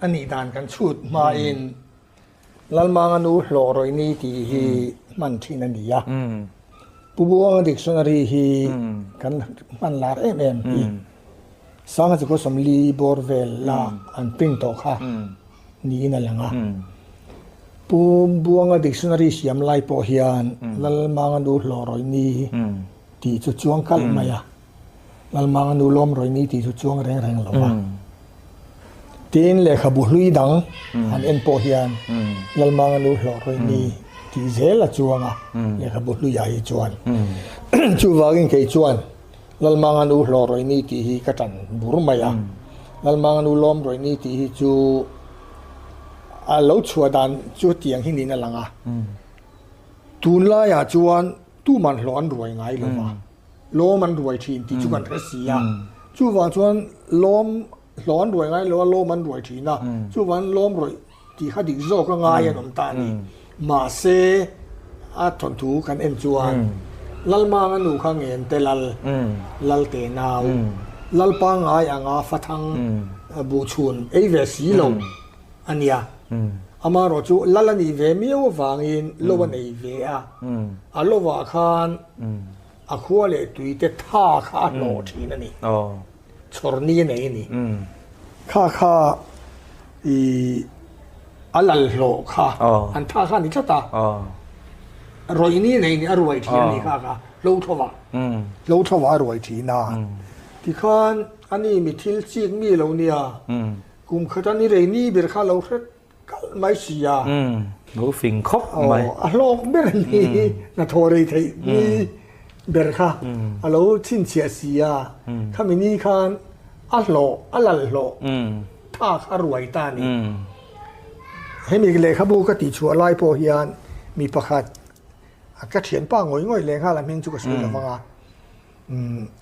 A nih dan kan chhut hmain Lalmanga nu hlawh rawih ni tih hi hman thin a ni a. Pu Buanga dictionary hi kan hman lar em em hi. Sanga chu 40 bawr vel la an print tawh kha niin a lang a. Pu Buanga dictionary siam lai pawh hian Lalmanga nu hlawh rawih ni tih chu chuang kalh mai a. Lalmanga nu lawm rawih ni tih chu chuang reng reng lo va. Tin, lehkhabu hlui dang han en pawh hian Lalmanga nu hlawh rawih ni tih zel a chuang a, lehkhabu hluiah hi chuan. Chuvangin kei chuan Lalmanga nu hlawh rawih ni tih hi ka tan bur mai a. Lalmanga nu lawm rawih ni tih hi chu a lo chhuah dan chu tiang hi niin a lang a. Tunlaiah chuan tuman hlawh an ruai ngai lo va. Lawm an ruai thin tih chu kan hre si a, chuvang chuan lawm hlawh an ruai ngai lo a, lawm an ruai thin a, chuvang lawm rawih tih kha dik zawk a ngai an awm ta a ni. Mahse, a thawnthu kan en chuan Lalmanga nu kha Ngente Lal, Lalte nau, Lalpa ngai anga fathang buhchhun ei ve si lo a nia. Amaherawh chu Lal a nih ve miau avangin lo a nei ve a, a lovah khan A khua leh tui te tha kha a hlawh thin a ni. Chhawr ni a nei a ni. Kha kha i a lal hlawh kha an tha kha a ni tlat a. Rawih ni a nei ni a ruai thin a ni kha kha hlo thlawah. Hlo thlawah a ruai thin a. Tikhan a ni mi thil chik mi lo nia. Kum khat a ni rei ni ber kha lo hret Kalh mai si a. Lo fing khawp mai. A hlawk ber ni hnathawh rei theih ni ber kha a lo chhinchhiah si a. Khami ni khan a hlawh, a lal hlawh tha kha a ruai ta a ni. Hemi lehkhabu ka tihchhuah lai pawh hian mi pakhat ka thianpa ngawih ngawih leh nghal a hming chu ka sawi lo vang a.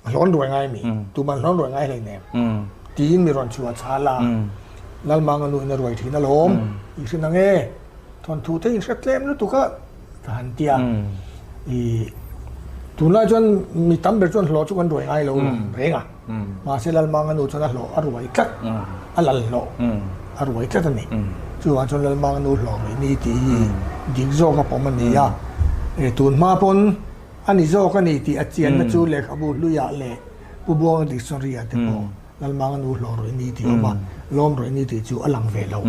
Hlawn ruai ngai mi, tuman hlawn ruai ngai hleinem tiin mi rawn chhuah chhal a, Lalmanga nu in a ruai thin alawm, i hre nang e, thawnthu te in hre tlem lutuk a ka han ti a, i tunlai chuan mi tam ber chuan hlawh chu kan ruai ngai lo reng a, mahse Lalmanga nu chuan a hlawh a ruai tlat, a lal hlawh a ruai tlat a ni, chuvang chuan Lalmanga nu hlawh ruih ni tih hi dik zawk a pawm a ni a, tun hma pawn. A ni zawk a ni tih a chianna chu lehkhabu hluiah leh Pu Buanga Dictionary-ah te pawh Lalmanga nu hlawh rawih ni tih a awm a, lawm rawih ni tih chu a lang ve lo.